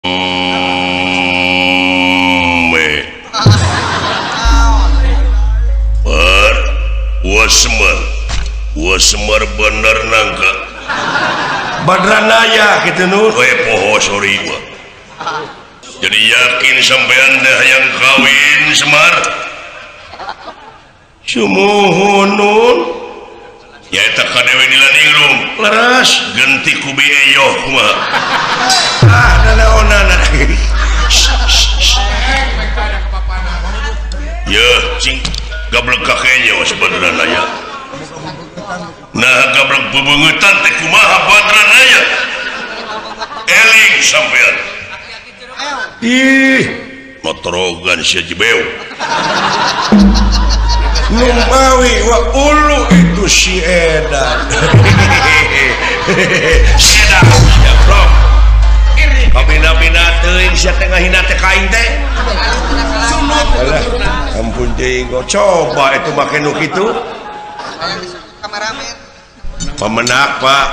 We. Ber, Semar. Wah Semar bener nangka. Badranaya kitu nu. We poho sorry gua. Jadi yakin sampean teh hayang kawin Semar? Sumuhun nun. Nyaeta ka Dewi Nilaningrum. Leres genti ku bieyo kumaha. Ah, nanaonan. Yeuh, cing gablek ka kenyo Badranaya. Nah, gablek bebeungetan teh kumaha Badranaya? Eling sampean. Ih, motorogan sia jebeu. Numawi wa ulu itu si edan. Si edan sia blok. Kabina-bina teuing sia teh ngahina teh ka aing teh. Alah, ampun teuing coba itu make nu kitu. Pamenak Pak.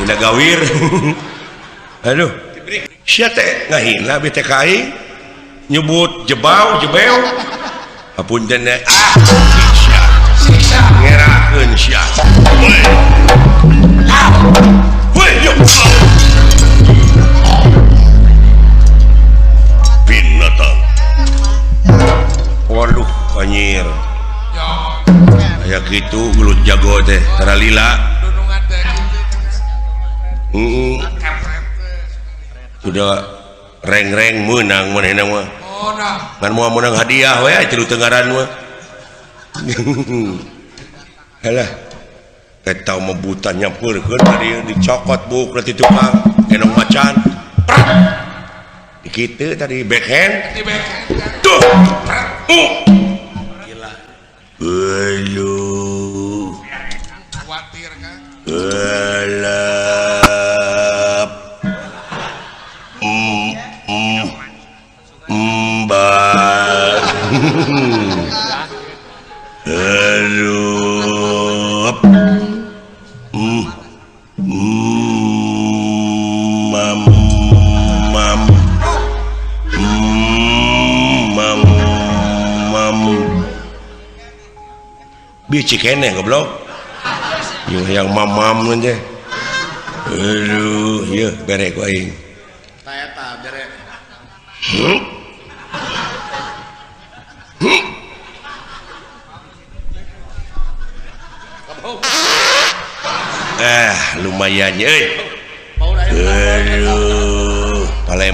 Dina gawir. Aduh. Sia teh ngahina bi teh ka aing. Nyebut jebau jebeu. Apunten teh. Ah, siksa. Siksa ngerakeun sia. Woi. Woi, yo. Binatang. Waduh, anjir. Aya kitu gelut jago teh, tara lila. Heeh. Udah reng-reng meunang manehna mah. Ngan moal meunang hadiah we tilu tengaran mah. Halah. Eta mah buta nyampeurkeun tadi dicokot buuk ti tukang enong macan. Kitu tadi backhand. Tuh. Gila. Aduh. Khawatir kan? Elap. Mbak. Aduh. Mam mam. Mam mam. Bici keneh goblok. Yung hayang mamam nun teh. Aduh, ieu bere ku aing. Ta eta bere. Lumayan euy. Aduh, palem